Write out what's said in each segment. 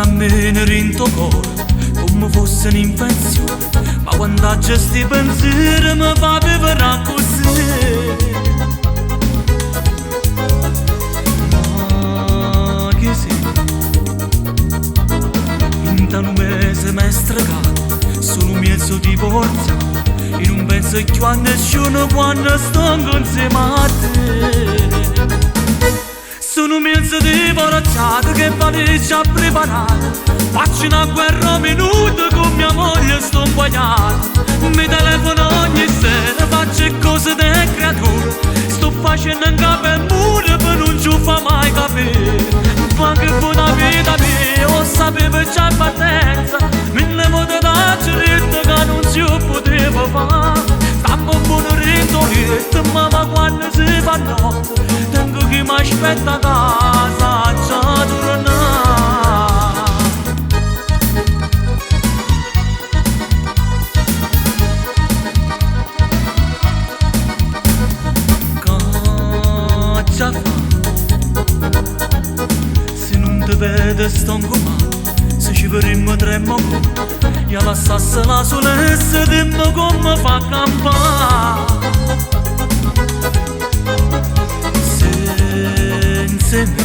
cammina dint' 'o core Comme fosse n'infezione Ma quando aggio sti pensieri Mi fa vivere accussì Ma chi sei? Int'a nu mese m'è stregato Sono miezo divorziato E non penso più a nessuno quando sto insieme a te Sono mezzo divorziato che valigia preparata Faccio una guerra minuta con mia moglie sto inguaiato Mi telefono ogni sera, faccio cose da creatura Sto facendo in capo e muro per non ci fa mai capire Ma che buona vita mia, lo sapevo già in partenza Mille volte da detto che non si poteva fare Stammo buono dentro letto, ma quando si fa notte Tengo chi mi aspetta a casa, già tornare. C'aggia fa? Se nun te vedo stongo male, se ci vedemmo tremmo 'o core, Je 'a lassasse la sul'essa dimme comme fa a campà. Senza 'e me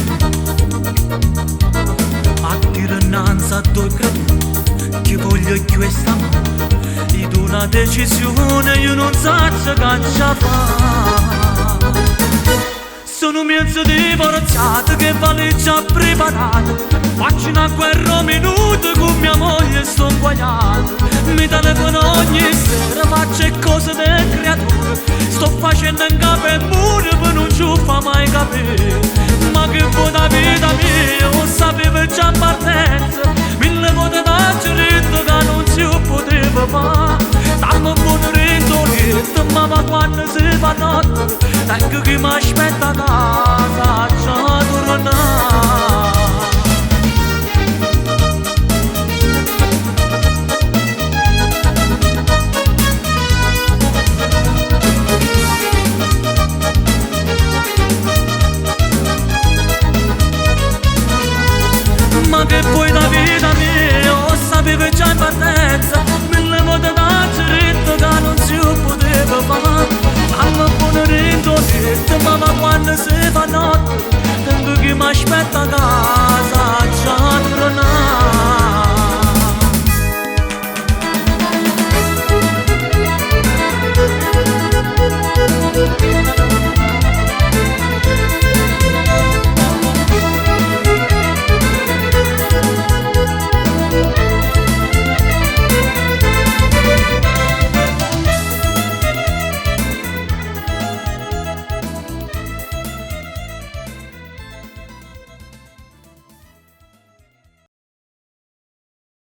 A tira 'nnanze a ddoje creature Chi voglio cchiù 'e st'ammore I' tu na decisione io nun saccio c'aggia fa Sono miezo divorziato che valigia preparata Faccio una guerra un minuto con mia moglie sto inguaiato Mi telefono ogni sera faccio cose da creatura Sto facendo in capo e muro per non ci fa mai capire Ma che vuoi da vita mia, lo sapevo già in partenza Mille volte t'aggio detto che non si poteva fare Stammo buono dint' 'o letto, ma ma quando si fa notte Tengo chi mi aspetta a casa, già tornare.